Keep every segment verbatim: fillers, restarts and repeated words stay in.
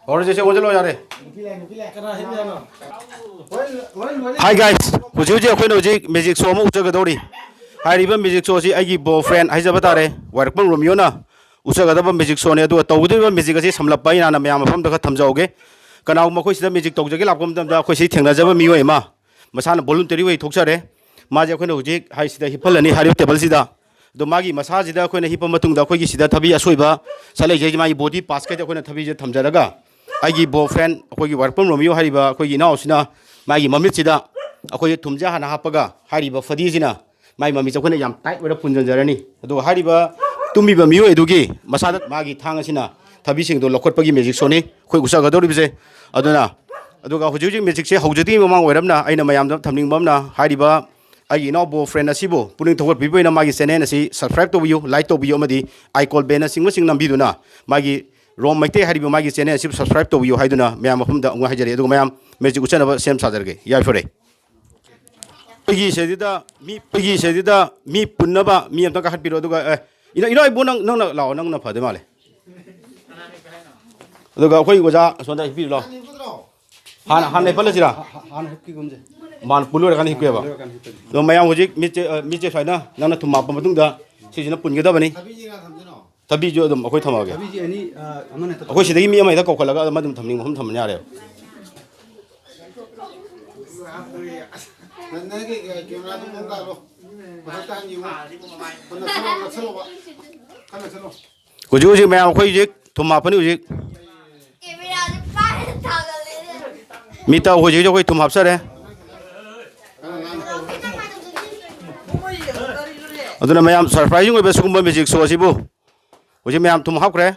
ꯍꯧꯔꯁꯦ, ꯁꯦ, ꯑꯣꯟꯁꯤꯜꯂꯣ, ꯌꯥꯔꯦ꯫ ꯀꯅꯥ ꯍꯤꯞꯅꯤ ꯍꯥꯏꯅꯣ? Hi guys, ꯍꯧꯖꯤꯛ ꯍꯧꯖꯤꯛ ꯑꯩꯈꯣꯏꯅ ꯍꯧꯖꯤꯛ magic show ꯑꯃ ꯎꯠꯆꯒꯗꯧꯔꯤ꯫ ꯍꯥꯏꯔꯤꯕ magic showꯁꯤ ꯑꯩꯒꯤ bro friend ꯍꯥꯏꯖꯕ ꯇꯥꯔꯦ, ꯋꯥꯏꯔꯛꯄꯝ ꯔꯣꯃꯤꯌꯣꯅ ꯎꯠꯆꯒꯗꯕ magic showꯅꯤ꯫ ꯑꯗꯨꯒ ꯇꯧꯒꯗꯧꯔꯤꯕ magic ꯑꯁꯤ ꯁꯝꯂꯞꯄ ꯑꯩꯅ ꯍꯥꯟꯅ ꯃꯌꯥꯝ ꯃꯐꯝꯗ ꯈꯔ ꯊꯝꯖꯍꯧꯒꯦ꯫ ꯀꯅꯥꯒꯨꯝꯕ ꯑꯩꯈꯣꯏ ꯁꯤꯗ magic ꯇꯧꯖꯒꯦ ꯂꯥꯛꯄ ꯃꯇꯝꯗ ꯑꯩꯈꯣꯏ ꯁꯤ ꯊꯦꯡꯅꯖꯕ ꯃꯤꯑꯣꯏ ꯑꯃ, ꯃꯁꯥꯅ voluntary ꯑꯣꯏ ꯊꯣꯛꯆꯔꯦ꯫ ꯃꯥꯁꯦ ꯑꯩꯈꯣꯏꯅ ꯍꯧꯖꯤꯛ ꯍꯥꯏꯁꯤꯗ ꯍꯤꯞꯍꯜꯂꯅꯤ, ꯍꯥꯏꯔꯤꯕ tableꯁꯤꯗ꯫ ꯑꯗꯣ ꯃꯥꯒꯤ ꯃꯁꯥꯁꯤꯗ ꯑꯩꯈꯣꯏꯅ ꯍꯤꯞꯄ ꯃꯇꯨꯡꯗ ꯑꯩꯈꯣꯏꯒꯤ ꯁꯤꯗ ꯊꯕꯤ ꯑꯁꯣꯏꯕ ꯁꯥꯠꯂꯩꯁꯦ, ꯃꯥꯒꯤ body partsꯈꯩꯗ ꯑꯩꯈꯣꯏꯅ ꯊꯕꯤꯁꯦ ꯊꯝꯖꯔꯒ, ꯑꯩꯒꯤ bro friend ꯑꯩꯈꯣꯏꯒꯤ ꯋꯥꯏꯔꯛꯄꯝ ꯔꯣꯃꯤꯌꯣ ꯍꯥꯏꯔꯤꯕ ꯑꯩꯈꯣꯏꯒꯤ ꯏꯅꯥꯎꯁꯤꯅ ꯃꯥꯒꯤ ꯃꯃꯤꯠꯁꯤꯗ ꯑꯩꯈꯣꯏꯒꯤ ꯊꯨꯝꯁꯦ ꯍꯥꯟꯅ ꯍꯥꯞꯄꯒ, ꯍꯥꯏꯔꯤꯕ ꯐꯗꯤꯁꯤꯅ ꯃꯥꯒꯤ ꯃꯃꯤꯠꯁꯦ ꯑꯩꯈꯣꯏꯅ ꯌꯥꯝ tight ꯑꯣꯏꯅ ꯄꯨꯟꯁꯤꯟꯖꯔꯅꯤ꯫ ꯑꯗꯨꯒ ꯍꯥꯏꯔꯤꯕ ꯇꯨꯝꯃꯤꯕ ꯃꯤꯑꯣꯏ ꯑꯗꯨꯒꯤ ꯃꯁꯥꯗ ꯃꯥꯒꯤ ꯊꯥꯡ ꯑꯁꯤꯅ ꯊꯕꯤꯁꯤꯡꯗꯣ ꯂꯧꯈꯠꯄꯒꯤ magic showꯅꯤ ꯑꯩꯈꯣꯏ ꯎꯠꯆꯒꯗꯧꯔꯤꯕꯁꯦ꯫ ꯑꯗꯨꯅ, ꯑꯗꯨꯒ ꯍꯧꯖꯤꯛ ꯍꯧꯖꯤꯛ magicꯁꯦ ꯍꯧꯖꯗ꯭ꯔꯤꯉꯩ ꯃꯃꯥꯡ ꯑꯣꯏꯔꯝꯅ ꯑꯩꯅ ꯃꯌꯥꯝꯗ ꯊꯝꯅꯤꯡꯕ ꯑꯃꯅ, ꯍꯥꯏꯔꯤꯕ ꯑꯩꯒꯤ ꯏꯅꯥꯎ bro friend ꯑꯁꯤꯕꯨ ꯄꯨꯛꯅꯤꯡ ꯊꯧꯒꯠꯄꯤꯕ ꯑꯣꯏꯅ ꯃꯥꯒꯤ channel ꯑꯁꯤ subscribe ꯇꯧꯕꯤꯌꯨ, like ꯇꯧꯕꯤꯌꯨ ꯑꯃꯗꯤ icon bellꯅꯆꯤꯡꯕꯁꯤꯡ ꯅꯝꯕꯤꯗꯨꯅ ꯃꯥꯒꯤ ꯔꯣꯝ ꯃꯩꯇꯩ ꯍꯥꯏꯔꯤꯕ ꯃꯥꯒꯤ channel ꯑꯁꯤꯕꯨ subscribe ꯇꯧꯕꯤꯌꯨ ꯍꯥꯏꯗꯨꯅ ꯃꯌꯥꯝ ꯃꯐꯝꯗ ꯑꯃꯨꯛ ꯍꯥꯏꯖꯔꯤ꯫ ꯑꯗꯨꯒ ꯃꯌꯥꯝ magic ꯎꯠꯆꯅꯕ ꯁꯦꯝ ꯁꯥꯖꯔꯒꯦ꯫ ꯌꯥꯏꯐꯔꯦ꯫ ꯑꯩꯈꯣꯏꯒꯤ ꯁꯤꯗꯩꯗ ꯃꯤ, ꯑꯩꯈꯣꯏꯒꯤ ꯁꯤꯗꯩꯗ ꯃꯤ ꯄꯨꯟꯅꯕ ꯃꯤ ꯑꯝꯇ ꯀꯥꯈꯠꯄꯤꯔꯣ꯫ ꯑꯗꯨꯒ, ꯑꯦ, ꯏꯅꯥꯎ, ꯏꯅꯥꯎ ꯏꯕꯣ, ꯅꯪ, ꯅꯪꯅ ꯂꯥꯛꯑꯣ, ꯅꯪꯅ ꯐꯗꯣꯏ ꯃꯥꯜꯂꯦ꯫ ꯑꯗꯨꯒ ꯑꯩꯈꯣꯏ ꯑꯣꯖꯥ ꯑꯁꯣꯝꯗ ꯍꯤꯞꯄꯤꯔꯣ ꯂꯥꯛꯑꯣ꯫ ꯍꯥꯟꯅ, ꯍꯥꯟꯅ ꯍꯤꯞꯍꯜꯂꯁꯤꯔꯥ? ꯍꯥꯟꯅ ꯍꯤꯞꯈꯤꯒꯨꯝꯁꯦ꯫ ꯃꯥꯅ ꯄꯨꯜ ꯂꯣꯏꯔꯀꯥꯟꯗ ꯍꯤꯞꯀꯦꯕ꯫ ꯂꯣꯏꯔꯀꯥꯟꯗ ꯍꯤꯞꯄꯅꯤ꯫ ꯑꯗꯣ ꯃꯌꯥꯝ ꯍꯧꯖꯤꯛ ꯃꯤꯠꯁꯦ, ꯑ, ꯃꯤꯠꯁꯦ ꯁꯨꯃꯥꯏꯅ ꯅꯪꯅ ꯊꯨꯝ ꯍꯥꯞꯄ ꯃꯇꯨꯡꯗ ꯁꯤꯁꯤꯅ ꯄꯨꯟꯒꯗꯕꯅꯤ꯫ ꯊꯕꯤꯁꯦ ꯑꯗꯨꯝ ꯑꯩꯈꯣꯏ ꯊꯝꯃꯛꯑꯒꯦ꯫ ꯊꯕꯤꯁꯦ ꯑꯅꯤ, ꯑ, ꯑꯃꯅ ꯍꯦꯛꯇ ꯑꯩꯈꯣꯏ ꯁꯤꯗꯒꯤ ꯃꯤ ꯑꯃ ꯍꯦꯛꯇ ꯀꯧꯈꯠꯂꯒ ꯑꯗꯨꯝ, ꯑꯗꯨꯝ ꯊꯝꯅꯤꯡꯕ ꯃꯐꯝ ꯊꯝꯕꯅ ꯌꯥꯔꯦꯕ꯫ ꯅꯪꯒꯤ ꯀꯦꯃꯦꯔꯥꯗꯨ ꯃꯑꯣꯡ ꯇꯥꯔꯣ꯫ ꯃꯊꯛꯇ ꯍꯥꯟꯅ ꯌꯦꯡꯉꯣ꯫ ꯅꯛꯁꯜꯂꯣ, ꯅꯛꯁꯜꯂꯣꯕ꯫ ꯈꯔ ꯅꯛꯁꯜꯂꯣ꯫ ꯍꯧꯖꯤꯛ ꯍꯧꯖꯤꯛ ꯃꯌꯥꯝ ꯑꯩꯈꯣꯏ ꯍꯧꯖꯤꯛ ꯊꯨꯝ ꯍꯥꯞꯄꯅꯤ ꯍꯧꯖꯤꯛ꯫ ꯀꯦꯃꯦꯔꯥꯁꯦ ꯄꯥꯏꯔ ꯊꯥꯒꯠꯂꯦꯅꯦ꯫ ꯃꯤꯠꯇ ꯍꯧꯖꯤꯛ ꯍꯧꯖꯤꯛ ꯑꯩꯈꯣꯏ ꯊꯨꯝ ꯍꯥꯞꯆꯔꯦ꯫ ꯑꯗꯨꯅ ꯃꯌꯥꯝ surprising ꯑꯣꯏꯕ ꯁꯤꯒꯨꯝꯕ magic show ꯑꯁꯤꯕꯨ ꯍꯧꯖꯤꯛ ꯃꯌꯥꯝ ꯊꯨꯝ ꯍꯥꯞꯈ꯭ꯔꯦ꯫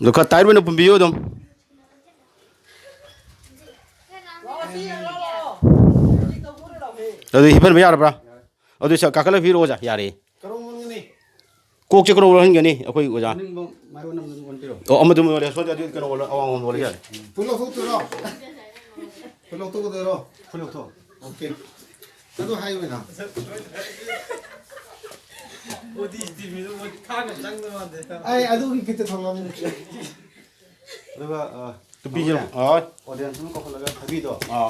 ꯑꯗꯨ ꯈꯔ tight ꯑꯣꯏꯅ ꯄꯨꯟꯕꯤꯌꯨ ꯑꯗꯨꯝ꯫ ꯑꯗꯨꯗꯤ ꯍꯤꯞꯍꯟꯕ ꯌꯥꯔꯕ꯭ꯔꯥ? ꯑꯗꯨ ꯁ-, ꯀꯥꯈꯠꯂ ꯄꯤꯔꯛꯑꯣ, ꯑꯣꯖꯥ, ꯌꯥꯔꯦ꯫ ꯀꯣꯛꯁꯦ ꯀꯩꯅꯣ ꯑꯣꯜꯍꯟꯒꯅꯤ ꯑꯩꯈꯣꯏ ꯑꯣꯖꯥ꯫ ꯃꯅꯤꯡꯕꯣꯛ ꯃꯥꯏꯔꯣꯟ ꯑꯃꯗ ꯑꯗꯨꯝ ꯑꯣꯟꯕꯤꯔꯣ꯫ ꯑꯣ, ꯑꯃꯗꯨꯝ ꯑꯣꯜꯂꯦ꯫ ꯁꯣꯝꯗ ꯑꯗꯨꯗꯤ ꯀꯩꯅꯣ ꯑꯣꯜꯂ-, ꯑꯋꯥꯡ ꯑꯣꯟꯕ ꯑꯣꯜꯂ ꯌꯥꯔꯦ꯫ ꯐꯨꯔꯤꯠ ꯂꯧꯊꯣꯛꯇꯣꯏꯔꯣ? ꯐꯨꯔꯤꯠ ꯂꯧꯊꯣꯛꯑꯣ꯫ ꯑꯣꯀꯦ꯫ ꯑꯗꯨ ꯍꯥꯏꯌꯨꯅ꯫ ꯑꯩ ꯑꯗꯨꯒꯤ ꯕꯤꯠꯇ ꯊꯝꯃꯝꯅꯤ꯫ ꯑꯗꯨꯒ, ꯑ, ꯇꯨꯄꯤꯁꯦ, ꯍꯣꯏ꯫ ꯑꯣꯗꯤꯌꯦꯟꯁ ꯑꯃ ꯀꯧꯈꯠꯂꯒ ꯊꯕꯤꯗꯣ꯫ ꯑꯥ꯫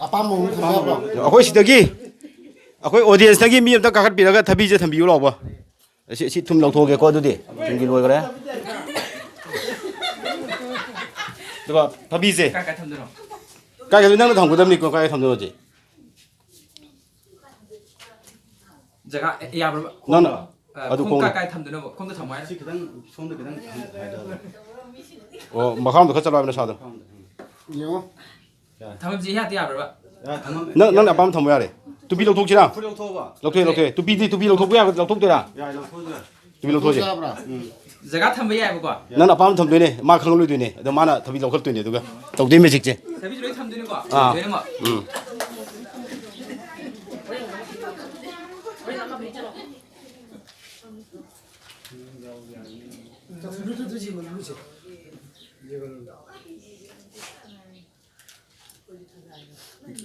ꯑꯄꯥꯝꯕ ꯑꯃ ꯈꯟꯅꯕ꯭ꯔꯣ? ꯑꯩꯈꯣꯏ ꯁꯤꯗꯒꯤ, ꯑꯩꯈꯣꯏ ꯑꯣꯗꯤꯌꯦꯟꯁꯇꯒꯤ ꯃꯤ ꯑꯝꯇ ꯀꯥꯈꯠꯄꯤꯔꯒ ꯊꯕꯤꯁꯦ ꯊꯝꯕꯤꯌꯨ ꯂꯥꯎꯕ꯫ ꯑꯁꯤ, ꯑꯁꯤ ꯊꯨꯝ ꯂꯧꯊꯣꯛꯑꯒꯦꯀꯣ ꯑꯗꯨꯗꯤ꯫ ꯊꯨꯝꯒꯤ ꯂꯣꯏꯈ꯭ꯔꯦ꯫ ꯑꯗꯨꯒ ꯊꯕꯤꯁꯦ꯫ ꯀꯥꯏ ꯀꯥꯏ ꯊꯝꯗꯣꯏꯅꯣ? ꯀꯥꯏ ꯀꯥꯏ ꯅꯪꯅ ꯊꯝꯒꯗꯕꯅꯤꯀꯣ, ꯀꯥꯏ ꯊꯝꯗꯣꯏꯅꯣ ꯍꯧꯖꯤꯛ? ꯖꯒꯥ ꯌꯥꯕ꯭ꯔꯕ? ꯅꯪꯅ ꯈꯣꯡꯗꯣ? ꯑ, ꯑꯗꯨ ꯈꯣꯡ ꯈꯣꯡ ꯀꯥꯏ ꯀꯥꯏ ꯊꯝꯗꯣꯏꯅꯣꯕ? ꯈꯣꯡꯗ ꯊꯝꯃꯣ ꯍꯥꯏꯔ? ꯁꯤ ꯈꯤꯇꯪ, ꯁꯣꯝꯗ ꯈꯤꯇꯪ ꯍꯥꯏꯊꯔꯣ꯫ ꯑꯣ, ꯃꯈꯥꯔꯣꯝꯗ ꯈꯔ ꯆꯠꯂꯣ ꯍꯥꯏꯕ ꯅꯁꯥꯗꯣ꯫ ꯃꯈꯥꯔꯣꯝꯗ, ꯎꯝ꯫ ꯌꯦꯡꯉꯣ꯫ ꯊꯝꯐꯝꯁꯦ ꯏꯌꯥꯗ ꯌꯥꯕ꯭ꯔꯕ? ꯌꯥ, ꯊꯝꯐꯝ ꯅꯪ, ꯅꯪꯅ ꯌꯥ-, ꯑꯄꯥꯝꯕ ꯊꯝꯃꯣ ꯌꯥꯔꯦ꯫ ꯇꯨꯄꯤ ꯂꯧꯊꯣꯛꯁꯤꯔꯥ? ꯐꯨꯔꯤꯠ ꯂꯧꯊꯣꯛꯑꯣꯕ꯫ ꯂꯧꯊꯣꯛꯑꯦ, ꯂꯧꯊꯣꯛꯑꯦ꯫ ꯇꯨꯄꯤꯗꯤ, ꯇꯨꯄꯤ ꯂꯧꯊꯣꯛꯄ ꯌꯥꯕ ꯂꯧꯊꯣꯛꯇꯣꯏꯔꯥ? ꯌꯥꯏ, ꯂꯧꯊꯣꯛꯑꯁꯤꯔꯥ? ꯇꯨꯄꯤ ꯂꯧꯊꯣꯛꯑꯁꯦ꯫ ꯂꯧꯊꯣꯛꯄ ꯌꯥꯕ꯭ꯔꯥ? ꯎꯝ꯫ ꯖꯒꯥ ꯊꯝꯕ ꯌꯥꯏꯕꯀꯣ? ꯅꯪꯅ ꯑꯄꯥꯝꯕ ꯊꯝꯗꯣꯏꯅꯦ, ꯃꯥ ꯈꯪꯍꯜꯂꯣꯏꯗꯣꯏꯅꯦ, ꯑꯗꯣ ꯃꯥꯅ ꯊꯕꯤ ꯂꯧꯈꯠꯇꯣꯏꯅꯦ, ꯑꯗꯨꯒ ꯇꯧꯗꯣꯏ ꯃꯦꯖꯤꯛꯁꯦ꯫ ꯊꯕꯤꯁꯨ ꯂꯣꯏ ꯊꯝꯗꯣꯏꯅꯤꯀꯣ? ꯑꯥ꯫ ꯂꯣꯏꯅꯃꯛ? ꯎꯝ꯫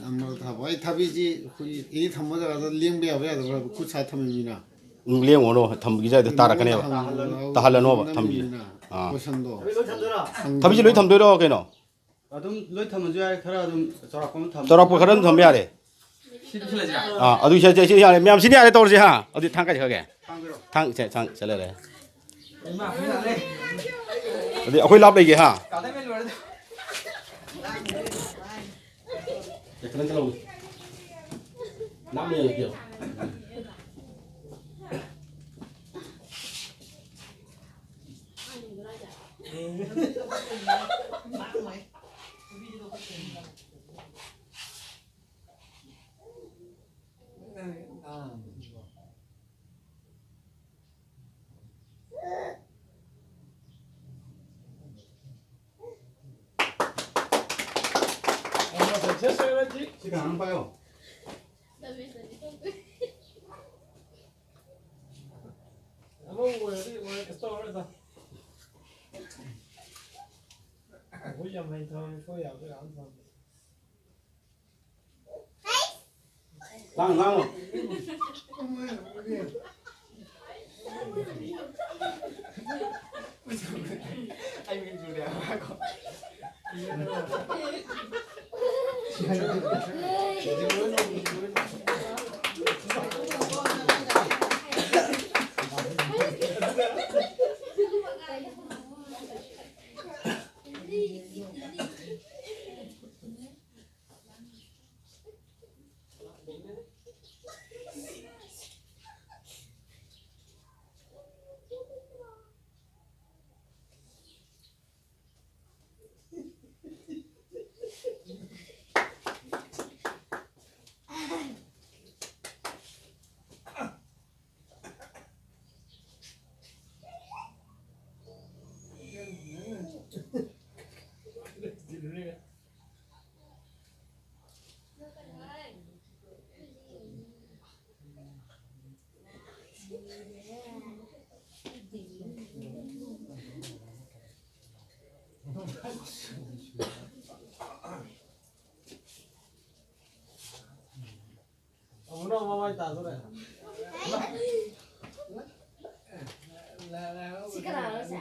ꯌꯥꯝꯅ ꯊꯥꯕ꯫ ꯑꯩ ꯊꯕꯤꯁꯤ ꯑꯩꯈꯣꯏꯒꯤ ꯑꯦꯅꯤ ꯊꯝꯕ ꯖꯒꯥꯗ ꯂꯦꯡꯕ ꯌꯥꯕ ꯌꯥꯗꯕ꯭ꯔꯥ? ꯈꯨꯠ ꯁꯥ ꯊꯝꯃꯤꯃꯤꯅ꯫ ꯎꯝ, ꯂꯦꯡꯉꯨꯔꯣ, ꯊꯝꯕꯒꯤ ꯖꯒꯥꯗ ꯇꯥꯔꯛꯀꯅꯦꯕ꯫ ꯍꯥꯡꯉꯒ ꯇꯥꯍꯜꯂꯅꯣꯕ, ꯊꯝꯕꯤꯁꯦ꯫ ꯅꯝꯃꯤꯃꯤꯅ꯫ ꯑꯥ꯫ ꯀꯣꯏꯁꯟꯗꯣ꯫ ꯊꯕꯤꯁꯦ ꯂꯣꯏ ꯊꯝꯗꯣꯏꯔꯣ ꯀꯩꯅꯣ? ꯑꯗꯨꯝ ꯂꯣꯏ ꯊꯝꯃꯁꯨ ꯌꯥꯏ, ꯈꯔ ꯑꯗꯨꯝ ꯆꯥꯎꯔꯥꯛꯄ ꯑꯃ ꯊꯝꯃꯣ꯫ ꯆꯥꯎꯔꯥꯛꯄ ꯈꯔ ꯑꯗꯨꯝ ꯊꯝꯕ ꯌꯥꯔꯦ꯫ ꯁꯤ ꯄꯤꯁꯤꯜꯂꯁꯤꯔꯥ? ꯑꯥ, ꯑꯗꯨ ꯁꯤ, ꯁꯤ, ꯁꯤ ꯌꯥꯔꯦ꯫ ꯃꯌꯥꯝ ꯁꯤꯅ ꯌꯥꯔꯦ ꯇꯧꯔꯁꯦ ꯍꯥ꯫ ꯑꯗꯨꯗꯤ ꯊꯥꯡ ꯀꯥꯏ ꯆꯠꯈ꯭ꯔꯒꯦ? ꯊꯥꯡ ꯄꯤꯔꯣ꯫ ꯊꯥꯡ, ꯁꯦ, ꯊꯥꯡ, ꯆꯠꯂꯦ, ꯂꯩꯔꯦ꯫ ꯏꯃꯥ, ꯐꯖꯅ ꯂꯩ꯫ ꯑꯗꯨꯗꯤ ꯑꯩꯈꯣꯏ ꯂꯥꯞ ꯂꯩꯒꯦ ꯍꯥ꯫ ꯀꯥꯗ ꯃꯦꯟ ꯂꯣꯏꯔꯦ꯫ ꯑꯦ, ꯈꯤꯇꯪ ꯆꯠꯂꯧ꯫ ꯂꯥꯞꯅ ꯌꯦꯡꯉꯛꯀꯦꯕ꯫ ꯁꯤ ꯀꯅꯥꯅꯣ ꯄꯥꯏꯌꯣ? ꯑꯣꯏꯔꯗꯤ ꯑꯣꯏꯔꯦ, ꯀꯩꯁꯨ ꯇꯧꯔꯔꯣꯏꯗ꯫ ꯑꯩꯈꯣꯏ ꯌꯥꯝ ꯍꯩ ꯊꯝꯃꯤ, ꯑꯩꯈꯣꯏ ꯌꯥꯕ ꯌꯥꯝ ꯊꯝꯃꯤ꯫ ꯂꯥꯡ ꯂꯥꯡꯅꯣ꯫ ꯑꯩ ꯃꯤꯡ ꯆꯨꯔꯦ ꯍꯥꯏꯕꯀꯣ꯫ ꯑꯃꯨꯛꯅ ꯃꯃꯥꯏ ꯇꯥꯗꯣꯔꯦ꯫ ꯁꯤ ꯀꯅꯥꯅꯣ ꯁꯦ?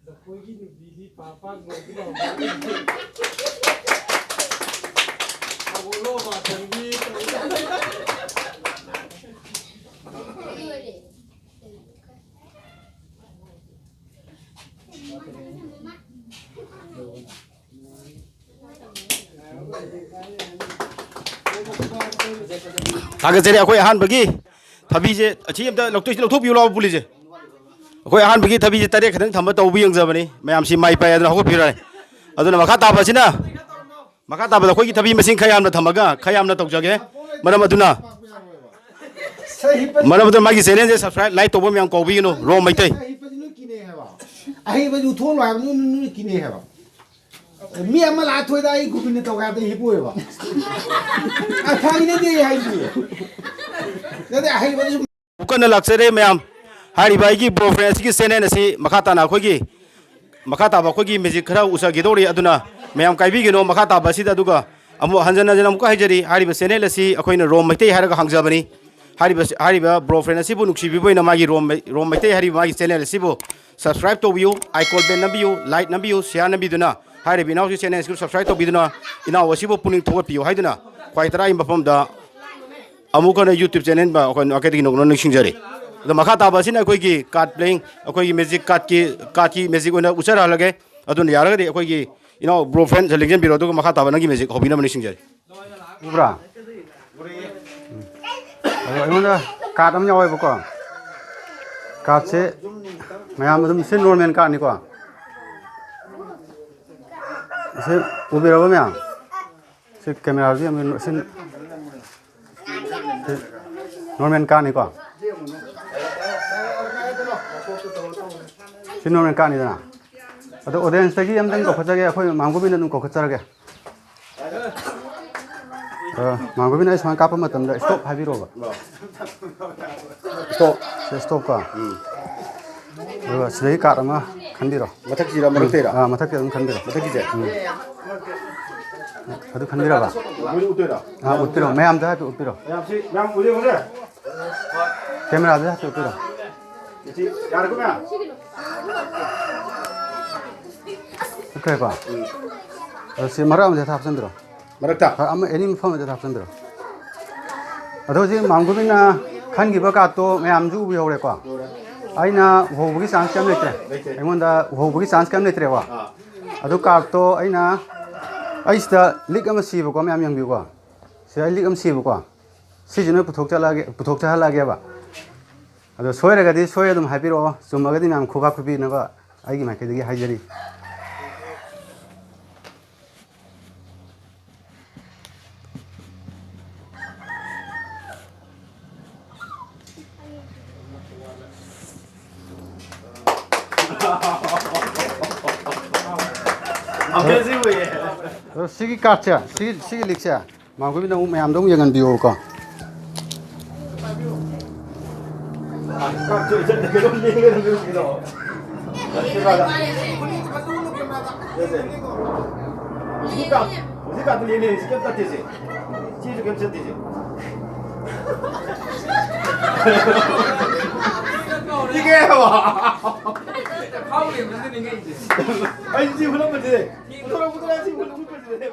ꯅꯈꯣꯏꯒꯤ ꯅꯨꯄꯤꯗꯤ ꯄꯥꯛ ꯄꯥꯛ ꯂꯧꯕ ꯍꯧꯒꯠꯂꯣ ꯃꯥꯊꯪꯒꯤ꯫ ꯊꯥꯒꯠꯆꯔꯤ꯫ ꯑꯩꯈꯣꯏ ꯑꯍꯥꯟꯕꯒꯤ ꯊꯕꯤꯁꯦ ꯑꯁꯤ ꯑꯝꯇ ꯂꯧꯊꯣꯛ-, ꯂꯧꯊꯣꯛꯄꯤꯌꯨ ꯂꯥꯎ, ꯄꯨꯂꯤꯁꯦ꯫ ꯑꯩꯈꯣꯏ ꯑꯍꯥꯟꯕꯒꯤ ꯊꯕꯤꯁꯦ ꯇꯔꯦꯠ ꯈꯛꯇꯪ ꯊꯝꯕ ꯇꯧꯕ ꯌꯦꯡꯖꯕꯅꯤ꯫ ꯃꯌꯥꯝꯁꯤ ꯃꯥꯏ ꯄꯥꯛꯑꯦ ꯑꯗꯨꯅ ꯍꯧꯒꯠꯄꯤꯔꯣꯅꯦ꯫ ꯑꯗꯨꯅ ꯃꯈꯥ ꯇꯥꯕꯁꯤꯅ, ꯃꯈꯥ ꯇꯥꯕꯗ ꯑꯩꯈꯣꯏꯒꯤ ꯊꯕꯤ ꯃꯁꯤꯡ ꯈꯔ ꯌꯥꯝꯅ ꯊꯝꯃꯒ ꯈꯔ ꯌꯥꯝꯅ ꯇꯧꯖꯒꯦ꯫ ꯃꯔꯝ ꯑꯗꯨꯅ, ꯃꯔꯝ ꯑꯗꯨꯅ ꯃꯥꯒꯤ ꯆꯦꯅꯦꯜꯁꯦ subscribe, like ꯇꯧꯕ ꯃꯌꯥꯝ ꯀꯧꯕꯤꯒꯅꯨ꯫ ꯔꯣꯝ ꯃꯩꯇꯩ꯫ ꯑꯍꯩꯕꯗꯤ ꯅꯣꯏ ꯀꯤꯅꯩ ꯍꯥꯏꯕ꯫ ꯑꯍꯩꯕꯗꯤ ꯎꯊꯣꯛꯑ ꯂꯣꯏ ꯍꯥꯏꯕ ꯅꯣꯏ, ꯅꯣꯏ ꯀꯤꯅꯩ ꯍꯥꯏꯕ꯫ ꯃꯤ ꯑꯃ ꯂꯥꯛꯑ ꯊꯣꯏꯗ ꯑꯩ ꯒꯣꯕꯤꯟꯗ ꯇꯧꯒꯦ ꯍꯥꯏꯕꯗ ꯍꯤꯞꯄꯣꯏꯕ꯫ ꯑ, ꯐꯥꯒꯤ ꯅꯠꯇꯦ ꯑꯩ ꯍꯥꯏꯁꯦ꯫ ꯅꯠꯇꯦ, ꯑꯍꯩꯕꯗꯤ ꯁꯨꯝ ꯑꯃꯨꯛ ꯀꯟꯅ ꯂꯥꯛꯆꯔꯦ ꯃꯌꯥꯝ꯫ ꯍꯥꯏꯔꯤꯕ ꯑꯩꯒꯤ bro friend ꯑꯁꯤꯒꯤ channel ꯑꯁꯤ ꯃꯈꯥ ꯇꯥꯅ ꯑꯩꯈꯣꯏꯒꯤ, ꯃꯈꯥ ꯇꯥꯕ ꯑꯩꯈꯣꯏꯒꯤ magic ꯈꯔ ꯎꯖꯈꯤꯗꯧꯔꯤ꯫ ꯑꯗꯨꯅ ꯃꯌꯥꯝ ꯀꯥꯏꯕꯤꯒꯅꯣ ꯃꯈꯥ ꯇꯥꯕ ꯑꯁꯤꯗ꯫ ꯑꯗꯨꯒ ꯑꯃꯨꯛ ꯍꯟꯖꯟ ꯍꯟꯖꯟ ꯑꯃꯨꯛꯀ ꯍꯥꯏꯖꯔꯤ, ꯍꯥꯏꯔꯤꯕ channel ꯑꯁꯤ ꯑꯩꯈꯣꯏꯅ ꯔꯣꯝ ꯃꯩꯇꯩ ꯍꯥꯏꯔꯒ ꯍꯥꯡꯖꯕꯅꯤ꯫ ꯍꯥꯏꯔꯤꯕ, ꯍꯥꯏꯔꯤꯕ bro friend ꯑꯁꯤꯕꯨ ꯅꯨꯡꯁꯤꯕꯤꯕ ꯑꯣꯏꯅ ꯃꯥꯒꯤ ꯔꯣꯝ ꯃꯩ-, ꯔꯣꯝ ꯃꯩꯇꯩ ꯍꯥꯏꯔꯤꯕ ꯃꯥꯒꯤ channel ꯑꯁꯤꯕꯨ subscribe ꯇꯧꯕꯤꯌꯨ, icon bell ꯅꯝꯕꯤꯌꯨ, like ꯅꯝꯕꯤꯌꯨ, share ꯅꯝꯕꯤꯗꯨꯅ ꯍꯥꯏꯔꯤꯕ ꯏꯅꯥꯎꯁꯤ channel ꯑꯁꯤꯕꯨ subscribe ꯇꯧꯕꯤꯗꯨꯅ ꯏꯅꯥꯎ ꯑꯁꯤꯕꯨ ꯄꯨꯛꯅꯤꯡ ꯊꯧꯒꯠꯄꯤꯌꯨ ꯍꯥꯏꯗꯨꯅ ꯈ꯭ꯋꯥꯏ ꯇꯔꯥꯒꯤ ꯃꯐꯝꯗ ꯑꯃꯨꯛ ꯍꯟꯅ YouTube channel ꯃꯥꯏꯀꯩꯗꯒꯤ ꯅꯧꯅ ꯅꯤꯡꯁꯤꯡꯖꯔꯤ꯫ ꯑꯗꯣ ꯃꯈꯥ ꯇꯥꯕ ꯑꯁꯤꯅ ꯑꯩꯈꯣꯏꯒꯤ card playing, ꯑꯩꯈꯣꯏꯒꯤ magic cardꯀꯤ, cardꯀꯤ magic ꯑꯣꯏꯅ ꯎꯠꯆꯔꯛꯍꯜꯂꯒꯦ꯫ ꯑꯗꯨꯅ ꯌꯥꯔꯒꯗꯤ ꯑꯩꯈꯣꯏꯒꯤ ꯏꯅꯥꯎ bro friend ꯁꯦ ꯂꯦꯡꯖꯟꯕꯤꯔꯣ, ꯑꯗꯨꯒ ꯃꯈꯥ ꯇꯥꯕ ꯅꯪꯒꯤ magic ꯍꯧꯕꯤꯅꯕ ꯅꯤꯡꯁꯤꯡꯖꯔꯤ꯫ ꯎꯕ꯭ꯔꯥ? ꯎꯝ꯫ ꯑꯗꯣ ꯑꯩꯉꯣꯟꯗ card ꯑꯃ ꯌꯥꯎꯋꯦꯕꯀꯣ꯫ ꯀꯥꯔꯠꯁꯦ ꯃꯌꯥꯝ ꯑꯗꯨꯝ ꯁꯤ ꯅꯣꯔꯃꯦꯜ ꯀꯥꯔꯠꯅꯤꯀꯣ꯫ ꯁꯤ ꯎꯕꯤꯔꯕ ꯃꯌꯥꯝ? ꯁꯤ ꯀꯦꯃꯦꯔꯥꯁꯤ ꯌꯥꯝ ꯁꯤ, ꯁꯤ ꯅꯣꯔꯃꯦꯜ ꯀꯥꯔꯠꯅꯤꯀꯣ꯫ ꯁꯤ ꯅꯣꯔꯃꯦꯜ ꯀꯥꯔꯠꯅꯤꯗꯅ꯫ ꯑꯗꯣ ꯑꯣꯗꯤꯌꯦꯟꯁꯇꯒꯤ ꯑꯝꯇꯪ ꯀꯧꯈꯠꯆꯒꯦ, ꯑꯩꯈꯣꯏ ꯃꯥꯝꯒꯣꯕꯤꯟꯗ ꯑꯗꯨꯝ ꯀꯧꯈꯠꯆꯔꯒꯦ꯫ ꯑ, ꯃꯥꯝꯒꯣꯕꯤꯟ, ꯑꯩ ꯁꯨꯃꯥꯏꯅ ꯀꯥꯞꯄ ꯃꯇꯝꯗ stop ꯍꯥꯏꯕꯤꯔꯣꯕ꯫ Stop꯫ ꯁꯤ stop ꯀꯣ꯫ ꯎꯝ꯫ ꯑꯗꯨꯒ ꯁꯤꯗꯒꯤ ꯀꯥꯔꯠ ꯑꯃ ꯈꯟꯕꯤꯔꯣ꯫ ꯃꯊꯛꯁꯤꯔ, ꯃꯔꯛꯇꯩꯔ? ꯑꯥ, ꯃꯊꯛꯇ ꯑꯗꯨꯝ ꯈꯟꯕꯤꯔꯣ꯫ ꯃꯊꯛꯀꯤꯁꯦ? ꯎꯝ꯫ ꯑꯗꯨ ꯈꯟꯕꯤꯔꯕ? ꯃꯣꯏꯗ ꯎꯠꯇꯣꯏꯔꯣ? ꯑꯥ, ꯎꯠꯄꯤꯔꯣ꯫ ꯃꯌꯥꯝꯗ ꯍꯥꯏꯐꯦꯠ ꯎꯠꯄꯤꯔꯣ꯫ ꯃꯌꯥꯝꯁꯤ, ꯃꯌꯥꯝ ꯎꯗꯦ, ꯎꯗꯦ? ꯀꯦꯃꯦꯔꯥꯗ ꯍꯥꯏꯐꯦꯠ ꯎꯠꯄꯤꯔꯣ꯫ ꯁꯤ ꯌꯥꯔꯦꯀꯣ, ꯃꯌꯥꯝ? ꯎꯠꯈ꯭ꯔꯦꯀꯣ? ꯎꯝ꯫ ꯑꯗꯣ ꯁꯤ ꯃꯔꯛ ꯑꯃꯗ ꯍꯦꯛꯇ ꯍꯥꯞꯆꯤꯟꯕꯤꯔꯣ꯫ ꯃꯔꯛꯇ? ꯑ-, ꯑꯃ, ꯑꯦꯅꯤ ꯃꯐꯝ ꯑꯃꯗ ꯍꯥꯞꯆꯤꯟꯕꯤꯔꯣ꯫ ꯑꯗꯣ ꯍꯧꯖꯤꯛ ꯃꯥꯝꯒꯣꯕꯤꯟꯅ ꯈꯟꯈꯤꯕ ꯀꯥꯔꯠꯇꯣ ꯃꯌꯥꯝꯁꯨ ꯎꯕ ꯍꯧꯔꯦꯀꯣ? ꯎꯔꯦ꯫ ꯑꯩꯅ ꯎꯍꯧꯕꯒꯤ ꯆꯥꯟꯁ ꯀꯩꯝ ꯂꯩꯇ꯭ꯔꯦ꯫ ꯂꯩꯇꯦ꯫ ꯑꯩꯉꯣꯟꯗ ꯎꯍꯧꯕꯒꯤ ꯆꯥꯟꯁ ꯀꯩꯝ ꯂꯩꯇ꯭ꯔꯦꯀꯣ? ꯑꯥ꯫ ꯑꯗꯨ ꯀꯥꯔꯠꯇꯣ ꯑꯩꯅ, ꯑꯩ ꯁꯤꯗ ꯂꯤꯛ ꯑꯃ ꯁꯤꯕꯀꯣ, ꯃꯌꯥꯝ ꯌꯦꯡꯕꯤꯌꯨꯀꯣ꯫ ꯁꯤꯗ ꯑꯩ ꯂꯤꯛ ꯑꯃ ꯁꯤꯕꯀꯣ꯫ ꯁꯤꯁꯤ ꯅꯣꯏ ꯄꯨꯊꯣꯛ ꯆꯠꯂꯛꯑꯒꯦ, ꯄꯨꯊꯣꯛ ꯆꯠꯍꯜꯂꯛꯑꯒꯦꯕ꯫ ꯑꯗꯣ ꯁꯣꯏꯔꯒꯗꯤ ꯁꯣꯏ ꯑꯗꯨꯝ ꯍꯥꯏꯕꯤꯔꯛꯑꯣ, ꯆꯨꯝꯃꯒꯗꯤ ꯃꯌꯥꯝ ꯈꯨꯕꯥꯛ ꯈꯨꯕꯤꯅꯕ ꯑꯩꯒꯤ ꯃꯥꯏꯀꯩꯗꯒꯤ ꯍꯥꯏꯖꯔꯤ꯫ ꯑꯗꯣ ꯁꯤꯒꯤ ꯀꯥꯔꯠꯁꯦ, ꯁꯤꯒꯤ, ꯁꯤꯒꯤ ꯂꯤꯛꯁꯦ, ꯃꯥꯝꯒꯣꯕꯤꯟꯗ ꯑꯃꯨꯛ ꯃꯌꯥꯝꯗ ꯑꯃꯨꯛ ꯌꯦꯡꯍꯟꯕꯤꯌꯣꯕꯀꯣ꯫ ꯍꯧꯖꯤꯛꯀꯤ ꯀꯥ-, ꯍꯧꯖꯤꯛ ꯀꯥꯗ ꯂꯦꯡ ꯂꯩꯔꯤꯁꯤ ꯀꯩꯝ ꯇꯠꯇꯦꯁꯦ꯫ ꯁꯤꯁꯨ ꯀꯩꯝ ꯆꯠꯇꯦꯁꯦ꯫ ꯁꯤ ꯀꯩ ꯍꯥꯏꯕ? ꯑꯩ ꯁꯤ ꯍꯨꯠꯂꯝꯕꯁꯦ꯫ ꯄꯨꯊꯣꯔꯛ, ꯄꯨꯊꯣꯔꯛ, ꯁꯤ ꯍꯨꯠ-, ꯍꯨꯠꯄꯁꯤꯗꯅꯦ꯫